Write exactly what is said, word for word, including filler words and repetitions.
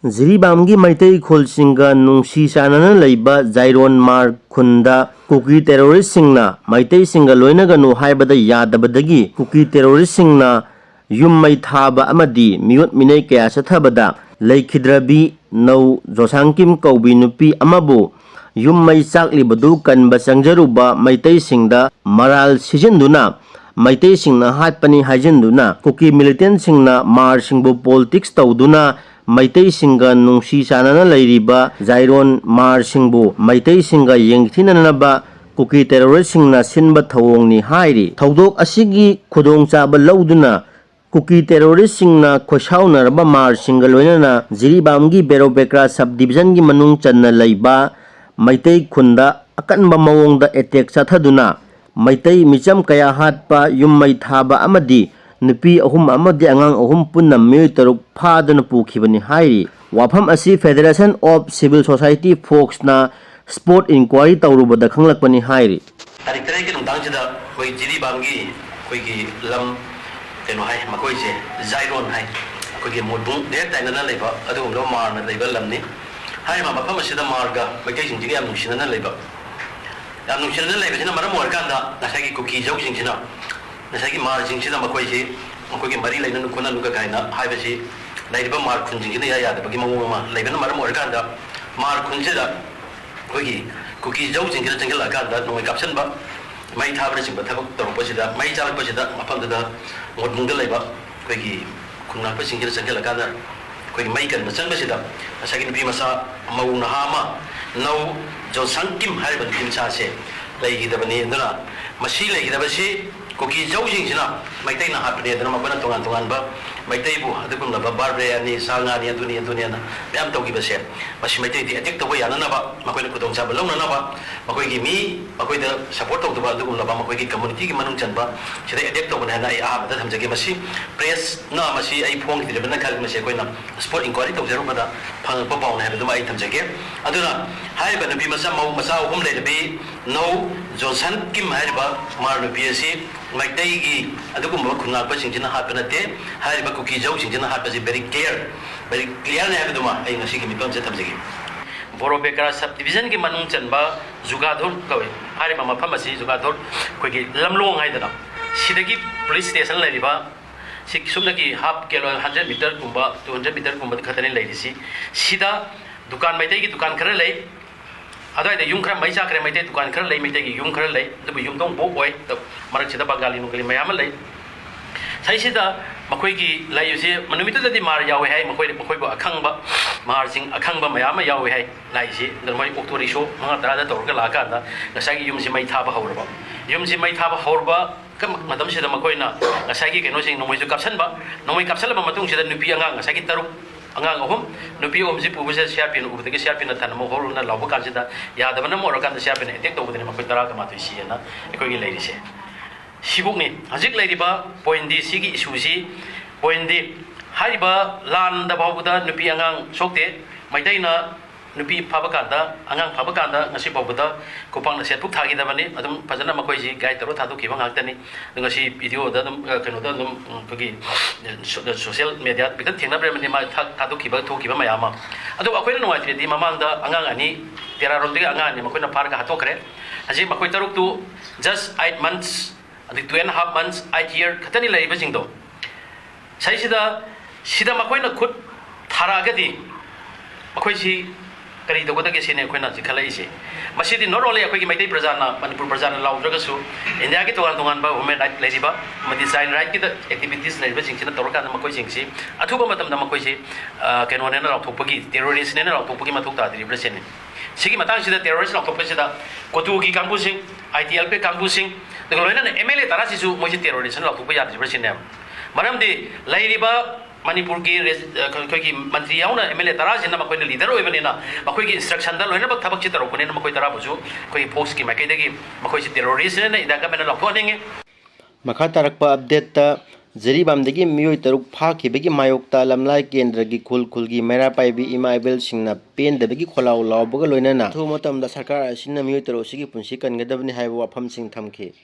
ꯖꯤꯔꯤꯕꯥꯝꯒꯤ ꯃꯩꯇꯩ ꯈꯨꯜꯁꯤꯡꯒ ꯅꯨꯡꯁꯤ ꯆꯥꯟꯅꯅ ꯂꯩꯕ ꯖꯥꯏꯔꯣꯟ ꯃꯥꯔ ꯈꯨꯟꯗ ꯀꯨꯀꯤ ꯇꯦꯔꯣꯔꯤꯁꯁꯤꯡꯅ ꯃꯩꯇꯩꯁꯤꯡꯒ ꯂꯣꯏꯅꯒꯅꯨ ꯍꯥꯏꯕꯗ ꯌꯥꯗꯕꯗꯒꯤ ꯀꯨꯀꯤ ꯇꯦꯔꯣꯔꯤꯁꯁꯤꯡꯅ ꯌꯨꯝ ꯃꯩ ꯊꯥꯕ ꯑꯃꯗꯤ ꯃꯤꯑꯣꯠ ꯃꯤꯅꯩ ꯀꯌꯥ ꯆꯠꯊꯕꯗ ꯂꯩꯈꯤꯗ꯭ꯔꯕꯤ ꯅꯧ ꯖꯣꯁꯥꯡꯀꯤꯝ ꯀꯧꯕꯤ ꯅꯨꯄꯤ ꯑꯃꯕꯨ ꯌꯨꯝ ꯃꯩ ꯆꯥꯛꯂꯤꯕꯗꯨ ꯀꯟꯕ ꯆꯪꯖꯔꯨꯕ ꯃꯩꯇꯩꯁꯤꯡꯗ ꯃꯔꯥꯜ ꯁꯤꯖꯤꯟꯗꯨꯅ ꯃꯩꯇꯩꯁꯤꯡꯅ ꯍꯥꯠꯄꯅꯤ ꯍꯥꯏꯖꯤꯟꯗꯨꯅ ꯀꯨꯀꯤ ꯃꯤꯂꯤꯇꯦꯟꯁꯤꯡꯅ ꯃꯥꯔꯁꯤꯡꯕꯨ ꯄꯣꯂꯤꯇꯤꯛꯁ ꯇꯧꯗꯨꯅ ꯃꯩꯇꯩꯁꯤꯡꯒ ꯅꯨꯡꯁꯤ ꯆꯥꯟꯅꯅ ꯂꯩꯔꯤꯕ ꯖꯥꯏꯔꯣꯟ ꯃꯥꯔꯁꯤꯡꯕꯨ ꯃꯩꯇꯩꯁꯤꯡꯒ ꯌꯦꯡꯊꯤꯅꯅꯕ ꯀꯨꯀꯤ ꯇꯦꯔꯣꯔꯤꯁꯁꯤꯡꯅ ꯁꯤꯟꯕ ꯊꯧꯑꯣꯡꯅꯤ ꯍꯥꯏꯔꯤ꯫ ꯊꯧꯗꯣꯛ ꯑꯁꯤꯒꯤ ꯈꯨꯗꯣꯡꯆꯥꯕ ꯂꯧꯗꯨꯅ ꯀꯨꯀꯤ ꯇꯦꯔꯣꯔꯤꯁꯁꯤꯡꯅ ꯈꯣꯏꯁꯥꯎꯅꯔꯕ ꯃꯥꯔꯁꯤꯡꯒ ꯂꯣꯏꯅꯅ ꯖꯤꯔꯤꯕꯥꯝꯒꯤ ꯕꯦꯔꯣꯕꯦꯀ꯭ꯔꯥ ꯁꯕ ꯗꯤꯕꯤꯖꯟꯒꯤ ꯃꯅꯨꯡ ꯆꯟꯅ ꯂꯩꯕ ꯃꯩꯇꯩ ꯈꯨꯟꯗ ꯑꯀꯟꯕ ꯃꯑꯣꯡꯗ ꯑꯦꯇꯦꯛ ꯆꯠꯊꯗꯨꯅ ꯃꯩꯇꯩ ꯃꯤꯆꯝ ꯀꯌꯥ ꯍꯥꯠꯄ, ꯌꯨꯝ ꯃꯩ ꯊꯥꯕ ꯑꯃꯗꯤ ꯅꯨꯄꯤ ꯑꯍꯨꯝ ꯑꯃꯗꯤ ꯑꯉꯥꯡ ꯑꯍꯨꯝ ꯄꯨꯟꯅ ꯃꯤꯑꯣꯏ ꯇꯔꯨꯛ ꯐꯥꯗꯨꯅ ꯄꯨꯈꯤꯕꯅꯤ ꯍꯥꯏꯔꯤ꯫ ꯋꯥꯐꯝ ꯑꯁꯤ Federation of Civil Society, ꯐꯣꯛꯁꯅ ꯁ꯭ꯄꯣꯠ ꯏꯟꯀ꯭ꯋꯥꯏꯔꯤ ꯇꯧꯔꯨꯕꯗ ꯈꯪꯂꯛꯄꯅꯤ ꯍꯥꯏꯔꯤ꯫ ꯇꯥꯔꯤꯛ ꯇꯔꯦꯠꯀꯤ ꯅꯨꯡꯗꯥꯡꯁꯤꯗ ꯑꯩꯈꯣꯏ ꯖꯤꯔꯤꯕꯥꯝꯒꯤ ꯑꯩꯈꯣꯏꯒꯤ ꯂꯝ ꯀꯩꯅꯣ ꯍꯥꯏ, ꯃꯈꯣꯏꯁꯦ ꯖꯥꯏꯔꯣꯟ ꯍꯥꯏ, ꯑꯩꯈꯣꯏꯒꯤ ꯃꯣꯠꯕꯨꯡ ꯗꯦꯛ ꯇꯥꯏꯅꯅ ꯂꯩꯕ ꯑꯗꯨꯒꯨꯝꯂꯕ ꯃꯥꯔꯅ ꯂꯩꯕ ꯂꯝꯅꯤ꯫ ꯍꯥꯏꯔꯤꯕ ꯃꯐꯝ ꯑꯁꯤꯗ ꯃꯥꯔꯒ ꯃꯩꯇꯩꯁꯤꯡꯁꯤꯒ ꯌꯥꯝ ꯅꯨꯡꯁꯤꯅꯅ ꯂꯩꯕ, ꯌꯥꯝ ꯅꯨꯡꯁꯤꯅꯅ ꯂꯩꯕꯁꯤꯅ ꯃꯔꯝ ꯑꯣꯏꯔꯀꯥꯟꯗ ꯉꯁꯥꯏꯒꯤ ꯀꯨꯀꯤ ꯖꯧꯁꯤꯡꯁꯤꯅ ꯉꯁꯥꯏꯒꯤ ꯃꯥꯔꯁꯤꯡꯁꯤꯗ ꯃꯈꯣꯏꯁꯤ ꯃꯈꯣꯏꯒꯤ ꯃꯔꯤ ꯂꯩꯅꯅꯨ ꯈꯣꯠꯅꯅꯨꯒ ꯀꯥꯏꯅ ꯍꯥꯏꯕꯁꯤ ꯂꯩꯔꯤꯕ ꯃꯥꯔ ꯈꯨꯟꯁꯤꯡꯁꯤꯅ ꯏꯌꯥ ꯌꯥꯗꯕꯒꯤ ꯃꯑꯣꯡ ꯑꯃ ꯂꯩꯕꯅ ꯃꯔꯝ ꯑꯣꯏꯔꯀꯥꯟꯗ ꯃꯥꯔ ꯈꯨꯟꯁꯤꯗ ꯑꯩꯈꯣꯏꯒꯤ ꯀꯨꯀꯤ ꯖꯧꯁꯤꯡꯁꯤꯅ ꯆꯪꯁꯤꯜꯂꯛꯑꯀꯥꯟꯗ ꯅꯣꯡꯃꯩ ꯀꯥꯞꯁꯤꯟꯕ, ꯃꯩ ꯊꯥꯕꯅꯆꯤꯡꯕ ꯊꯕꯛ ꯇꯧꯔꯛꯄꯁꯤꯗ, ꯃꯩ ꯆꯥꯂꯛꯄꯁꯤꯗ ꯃꯐꯝꯗꯨꯗ ꯃꯣꯠꯕꯨꯡꯗ ꯂꯩꯕ ꯑꯩꯈꯣꯏꯒꯤ ꯈꯨꯟꯉꯥꯛꯄꯁꯤꯡꯁꯤꯅ ꯆꯪꯁꯤꯜꯂꯀꯥꯟꯗ ꯑꯩꯈꯣꯏꯒꯤ ꯃꯩ ꯀꯟꯕ ꯆꯪꯕꯁꯤꯗ ꯉꯁꯥꯏꯒꯤ ꯅꯨꯄꯤ ꯃꯆꯥ, ꯃꯧ ꯅꯍꯥ ꯑꯃ, ꯅꯧ ꯖꯣꯟꯁꯟ ꯀꯤꯝ ꯍꯥꯏꯔꯤꯕ ꯅꯨꯄꯤ ꯃꯆꯥꯁꯦ ꯂꯩꯈꯤꯗꯕꯅꯤ꯫ ꯑꯗꯨꯅ ꯃꯁꯤ ꯂꯩꯈꯤꯗꯕꯁꯤ ꯀꯨꯀꯤ ꯖꯧꯁꯤꯡꯁꯤꯅ ꯃꯩꯇꯩꯅ ꯍꯥꯠꯄꯅꯦ ꯑꯗꯨꯅ ꯃꯈꯣꯏꯅ ꯇꯣꯉꯥꯟ ꯇꯣꯉꯥꯟꯕ ꯃꯩꯇꯩꯕꯨ ꯑꯗꯨꯒꯨꯝꯂꯕ ꯕꯥꯔꯕꯔꯦꯅꯤ, ꯁꯥ ꯉꯥꯅꯤ, ꯑꯗꯨꯅꯤ ꯑꯗꯨꯅꯤ ꯍꯥꯏꯅ ꯃꯌꯥꯝ ꯇꯧꯈꯤꯕꯁꯦ, ꯃꯁꯤ ꯃꯩꯇꯩꯗꯤ ꯑꯦꯇꯦꯛ ꯇꯧꯕ ꯌꯥꯅꯅꯕ, ꯃꯈꯣꯏꯅ ꯈꯨꯗꯣꯡꯆꯥꯕ ꯂꯧꯅꯅꯕ, ꯃꯈꯣꯏꯒꯤ ꯃꯤ, ꯃꯈꯣꯏꯗ ꯁꯄꯣꯔꯠ ꯇꯧꯗꯕ ꯑꯗꯨꯒꯨꯝꯂꯕ ꯃꯈꯣꯏꯒꯤ ꯀꯝꯃꯨꯅꯤꯇꯤꯒꯤ ꯃꯅꯨꯡ ꯆꯟꯕ ꯁꯤꯗ ꯑꯦꯇꯦꯛ ꯇꯧꯕꯅꯦ ꯍꯥꯏꯅ ꯑꯩ ꯑꯍꯥꯟꯕꯗ ꯊꯝꯖꯒꯦ꯫ ꯃꯁꯤ ꯄ꯭ꯔꯦꯁꯅ ꯃꯁꯤ ꯑꯩ ꯐꯣꯡꯈꯤꯗ꯭ꯔꯤꯕꯅ ꯈꯜꯂꯤ, ꯃꯁꯤ ꯑꯩꯈꯣꯏꯅ ꯁ꯭ꯄꯣꯠ ꯏꯟꯀ꯭ꯋꯥꯏꯔꯤ ꯇꯧꯖꯔꯨꯕꯗ ꯐꯪꯉꯛꯄ ꯄꯥꯎꯅꯤ ꯍꯥꯏꯕꯗꯨꯃ ꯑꯩ ꯊꯝꯖꯒꯦ꯫ ꯑꯗꯨꯅ ꯍꯥꯏꯔꯤꯕ ꯅꯨꯄꯤ ꯃꯆꯥ, ꯃꯧ ꯃꯆꯥ ꯑꯍꯨꯝ ꯂꯩꯔꯕꯤ ꯅꯧ ꯖꯣꯟꯁꯟ ꯀꯤꯝ ꯍꯥꯏꯔꯤꯕ ꯃꯥꯔ ꯅꯨꯄꯤ ꯑꯁꯤ ꯃꯩꯇꯩꯒꯤ ꯑꯗꯨꯒꯨꯝꯕ ꯈꯨꯟꯉꯥꯛꯄꯁꯤꯡꯁꯤꯅ ꯍꯥꯠꯄ ꯅꯠꯇꯦ꯫ ꯍꯥꯏꯔꯤꯕ ꯀꯨꯀꯤ ꯖꯧꯁꯤꯡꯁꯤꯅ ꯍꯥꯠꯄꯁꯤ very clear, very clear ꯅꯤ ꯍꯥꯏꯕꯗꯨꯃ ꯑꯩ ꯉꯁꯤꯒꯤ ꯃꯤꯐꯝꯁꯤꯗ ꯊꯝꯖꯒꯦ꯫ ꯕꯣꯔꯣꯕꯦꯀꯔꯥ sub division ꯒꯤ ꯃꯅꯨꯡ ꯆꯟꯕ ꯖꯨꯒꯥꯙꯨꯔ ꯀꯧꯏ꯫ ꯍꯥꯏꯔꯤꯕ ꯃꯐꯝ ꯑꯁꯤ ꯖꯨꯒꯥꯙꯨꯔ ꯑꯩꯈꯣꯏꯒꯤ ꯂꯝꯂꯣꯡ ꯍꯥꯏꯗꯅ, ꯁꯤꯗꯒꯤ police station ꯂꯩꯔꯤꯕ ꯁꯤ ꯁꯨꯞꯅꯒꯤ half kilo, hundred meter ꯒꯨꯝꯕ, two hundred meter ꯒꯨꯝꯕ ꯈꯛꯇꯅꯤ ꯂꯩꯔꯤꯁꯤ꯫ ꯁꯤꯗ ꯗꯨꯀꯥꯟ, ꯃꯩꯇꯩꯒꯤ ꯗꯨꯀꯥꯟ ꯈꯔ ꯂꯩ, ꯑꯗꯨꯋꯥꯏꯗ ꯌꯨꯝ ꯈꯔ ꯃꯩ ꯆꯥꯛꯈ꯭ꯔꯦ, ꯃꯩꯇꯩ ꯗꯨꯀꯥꯟ ꯈꯔ ꯂꯩ, ꯃꯩꯇꯩꯒꯤ ꯌꯨꯝ ꯈꯔ ꯂꯩ, ꯑꯗꯨꯕꯨ ꯌꯨꯝꯊꯣꯡ ꯕꯣꯛ ꯑꯣꯏ꯫ ꯃꯔꯛꯁꯤꯗ ꯕꯪꯒꯥꯂꯤ ꯅꯨꯡꯒꯥꯂꯤ ꯃꯌꯥꯝ ꯑꯃ ꯂꯩ꯫ ꯁꯤꯗꯩꯁꯤꯗ ꯃꯈꯣꯏꯒꯤ ꯂꯩꯕꯁꯤ ꯅꯨꯃꯤꯠꯇꯨꯗꯗꯤ ꯃꯥꯔ ꯌꯥꯎꯋꯦ ꯍꯥꯏ, ꯃꯈꯣꯏ, ꯃꯈꯣꯏꯕꯨ ꯑꯈꯪꯕ ꯃꯥꯔꯁꯤꯡ, ꯑꯈꯪꯕ ꯃꯌꯥꯝ ꯑꯃ ꯌꯥꯎꯋꯦ ꯍꯥꯏ꯫ ꯂꯥꯛꯏꯁꯤ ꯑꯗꯨꯅ ꯃꯣꯏ auto rickshaw ꯃꯉꯥ ꯇꯔꯥꯗ ꯇꯧꯔꯒ ꯂꯥꯛꯑꯀꯥꯟꯗ ꯉꯁꯥꯏꯒꯤ ꯌꯨꯝꯁꯤ ꯃꯩ ꯊꯥꯕ ꯍꯧꯔꯕ꯫ ꯌꯨꯝꯁꯤ ꯃꯩ ꯊꯥꯕ ꯍꯧꯔꯕ ꯃꯇꯝꯁꯤꯗ ꯃꯈꯣꯏꯅ ꯉꯁꯥꯏꯒꯤ ꯀꯩꯅꯣꯁꯤꯡ ꯅꯣꯡꯃꯩꯁꯨ ꯀꯥꯞꯁꯟꯕ꯫ ꯅꯣꯡꯃꯩ ꯀꯥꯞꯁꯜꯂꯕ ꯃꯇꯨꯡꯁꯤꯗ ꯅꯨꯄꯤ ꯑꯉꯥꯡ ꯉꯁꯥꯏꯒꯤ ꯇꯔꯨꯛ, ꯑꯉꯥꯡ ꯑꯍꯨꯝ, ꯅꯨꯄꯤ ꯑꯍꯨꯝꯁꯤ ꯄꯨꯕꯁꯤꯗ ꯁꯤ ꯑꯥꯔ ꯄꯤꯅ ꯎꯕꯗꯒꯤ ꯁꯤ ꯑꯥꯔ ꯄꯤꯅ ꯊꯅꯝꯃꯨ ꯈꯣꯠꯂꯨꯅ ꯂꯥꯎꯕ ꯀꯥꯟꯁꯤꯗ ꯌꯥꯗꯕꯅ ꯃꯔꯝ ꯑꯣꯏꯔꯀꯥꯟꯗ ꯁꯤ ꯑꯥꯔ ꯄꯤꯅ attack ꯇꯧꯕꯗꯅꯤ ꯃꯈꯣꯏ ꯇꯔꯥꯒ ꯃꯥꯊꯣꯏ ꯁꯤꯌꯦꯅ ꯑꯩꯈꯣꯏꯒꯤ ꯂꯩꯔꯤꯁꯦ꯫ ꯁꯤꯕꯨꯛꯅꯤ ꯍꯧꯖꯤꯛ ꯂꯩꯔꯤꯕ point ꯗꯤ꯫ ꯁꯤꯒꯤ issue ꯁꯤ, point ꯗꯤ, ꯍꯥꯏꯔꯤꯕ ꯂꯥꯟꯗ ꯐꯥꯎꯕꯗ ꯅꯨꯄꯤ ꯑꯉꯥꯡ ꯁꯣꯛꯇꯦ꯫ ꯃꯩꯇꯩꯅ ꯅꯨꯄꯤ ꯐꯥꯕ ꯀꯥꯟꯗ, ꯑꯉꯥꯡ ꯐꯥꯕ ꯀꯥꯟꯗ ꯉꯁꯤ ꯐꯥꯎꯕꯗ ꯈꯨꯄꯥꯛꯅ ꯁꯦꯠ ꯐꯨꯛ ꯊꯥꯈꯤꯗꯕꯅꯤ꯫ ꯑꯗꯨꯝ ꯐꯖꯅ ꯃꯈꯣꯏꯁꯤ guide ꯇꯧꯔ ꯊꯥꯗꯣꯛꯈꯤꯕ ꯉꯥꯛꯇꯅꯤ꯫ ꯑꯗꯣ ꯉꯁꯤ video ꯗ ꯑꯗꯨꯝ, ꯑ, ꯀꯩꯅꯣꯗ ꯑꯗꯨꯝ, ꯎꯝ, ꯑꯩꯈꯣꯏꯒꯤ, ꯑ, ꯁꯣ-, social media ꯈꯤꯇꯪ ꯊꯦꯡꯅꯕꯤꯔꯝꯃꯅꯤ, ꯃꯥ ꯊꯥ-, ꯊꯥꯗꯣꯛꯈꯤꯕ, ꯊꯣꯛꯈꯤꯕ ꯃꯌꯥꯝ ꯑꯃ꯫ ꯑꯗꯣ ꯑꯩꯈꯣꯏꯅ ꯅꯨꯡꯉꯥꯏꯇ꯭ꯔꯤꯗꯤ ꯃꯃꯥꯡꯗ ꯑꯉꯥꯡ ꯑꯅꯤ, ꯇꯦꯔꯥꯔꯣꯝꯗꯒꯤ ꯑꯉꯥꯡ ꯑꯅꯤ ꯃꯈꯣꯏꯅ ꯐꯥꯔꯒ ꯍꯥꯠꯇꯣꯛꯈ꯭ꯔꯦ꯫ ꯍꯧꯖꯤꯛ ꯃꯈꯣꯏ ꯇꯔꯨꯛꯇꯨ just eight months, ꯑꯗꯩ two and half months, eight year ꯈꯛꯇꯅꯤ ꯂꯩꯔꯤꯕꯁꯤꯡꯗꯣ꯫ ꯁꯤꯗꯩꯁꯤꯗ, ꯁꯤꯗ ꯃꯈꯣꯏꯅ ꯈꯨꯠ ꯊꯥꯔꯛꯑꯒꯗꯤ ꯃꯈꯣꯏꯁꯤ ꯀꯔꯤ ꯇꯧꯒꯗꯒꯦ ꯁꯤꯅꯤ ꯑꯩꯈꯣꯏꯅ ꯍꯧꯖꯤꯛ ꯈꯜꯂꯛꯏꯁꯦ꯫ ꯃꯁꯤꯗꯤ not only ꯑꯩꯈꯣꯏꯒꯤ ꯃꯩꯇꯩ ꯄ꯭ꯔꯖꯥꯅ, ꯃꯅꯤꯄꯨꯔ ꯄ꯭ꯔꯖꯥꯅ ꯂꯥꯎꯗ꯭ꯔꯒꯁꯨ, ꯏꯟꯗꯤꯌꯥꯒꯤ ꯇꯣꯉꯥꯟ ꯇꯣꯉꯥꯟꯕ human right ꯂꯩꯔꯤꯕ ꯑꯃꯗꯤ child right ꯀꯤꯗ activities ꯂꯩꯔꯤꯕꯁꯤꯡꯁꯤꯅ ꯇꯧꯔꯀꯥꯟꯗ ꯃꯈꯣꯏꯁꯤꯡꯁꯤ ꯑꯊꯨꯕ ꯃꯇꯝꯗ ꯃꯈꯣꯏꯁꯤ, ꯑ, ꯀꯩꯅꯣꯅꯦꯅ ꯂꯥꯎꯊꯣꯛꯄꯒꯤ, terrorist ꯅꯦꯅ ꯂꯥꯎꯊꯣꯛꯄꯒꯤ ꯃꯊꯧ ꯇꯥꯗ꯭ꯔꯤꯕ꯭ꯔꯥ ꯁꯤꯅꯤ꯫ ꯁꯤꯒꯤ ꯃꯇꯥꯡꯁꯤꯗ terrorist ꯂꯥꯎꯊꯣꯛꯄꯁꯤꯗ ꯀꯣꯇꯨꯒꯤ ꯀꯥꯡꯕꯨꯁꯤꯡ, ꯑꯥꯏ ꯇꯤ ꯑꯦꯜ ꯄꯤ ꯀꯥꯡꯕꯨꯁꯤꯡ, ꯑꯗꯨꯒ ꯂꯣꯏꯅꯅ ꯑꯦꯝ ꯑꯦꯜ ꯑꯦ ꯇꯔꯥꯁꯤꯁꯨ ꯃꯣꯏꯁꯤ terrorist ꯅ ꯂꯥꯎꯊꯣꯛꯄ ꯌꯥꯗ꯭ꯔꯤꯕ꯭ꯔꯥ ꯁꯤꯅꯦꯕ꯫ ꯃꯔꯝꯗꯤ ꯂꯩꯔꯤꯕ ꯃꯅꯤꯄꯨꯔꯒꯤ ꯔꯦꯖ-, ꯑ, ꯑꯩꯈꯣꯏꯒꯤ ꯃꯟꯇ꯭ꯔꯤ ꯌꯥꯎꯅ ꯑꯦꯝ ꯑꯦꯜ ꯑꯦ ꯇꯔꯥꯁꯤꯅ ꯃꯈꯣꯏꯅ leader ꯑꯣꯏꯕꯅꯤꯅ, ꯃꯈꯣꯏꯒꯤ instruction ꯗ ꯂꯣꯏꯅꯃꯛ ꯊꯕꯛꯁꯤ ꯇꯧꯔꯛꯄꯅꯤꯅ, ꯃꯈꯣꯏ ꯇꯔꯥꯕꯨꯁꯨ ꯑꯩꯈꯣꯏꯒꯤ ꯐꯣꯛꯁꯀꯤ ꯃꯥꯏꯀꯩꯗꯒꯤ ꯃꯈꯣꯏꯁꯤ terrorist ꯅꯦꯅ ꯏꯟꯗꯤꯌꯥ government ꯅ ꯂꯥꯎꯊꯣꯛꯍꯟꯅꯤꯡꯉꯤ꯫ ꯃꯈꯥ ꯇꯥꯔꯛꯄ update ꯇ, ꯖꯤꯔꯤꯕꯥꯝꯗꯒꯤ ꯃꯤꯑꯣꯏ ꯇꯔꯨꯛ ꯐꯥꯈꯤꯕꯒꯤ ꯃꯥꯌꯣꯛꯇ ꯂꯝꯂꯥꯏ ꯀꯦꯟꯗ꯭ꯔꯒꯤ ꯈꯨꯜ ꯈꯨꯜꯒꯤ ꯃꯩꯔꯥ ꯄꯥꯏꯕꯤ ꯏꯃꯥ ꯏꯕꯦꯜꯁꯤꯡꯅ ꯄꯦꯟꯗꯕꯒꯤ ꯈꯣꯜꯂꯥꯎ ꯂꯥꯎꯕꯒ ꯂꯣꯏꯅꯅ ꯑꯊꯨꯕ ꯃꯇꯝꯗ ꯁꯔꯀꯥꯔ ꯑꯁꯤꯅ ꯃꯤꯑꯣꯏ ꯇꯔꯨꯛ ꯑꯁꯤꯒꯤ ꯄꯨꯟꯁꯤ ꯀꯟꯒꯗꯕꯅꯤ ꯍꯥꯏꯕ ꯋꯥꯐꯝꯁꯤꯡ ꯊꯝꯈꯤ꯫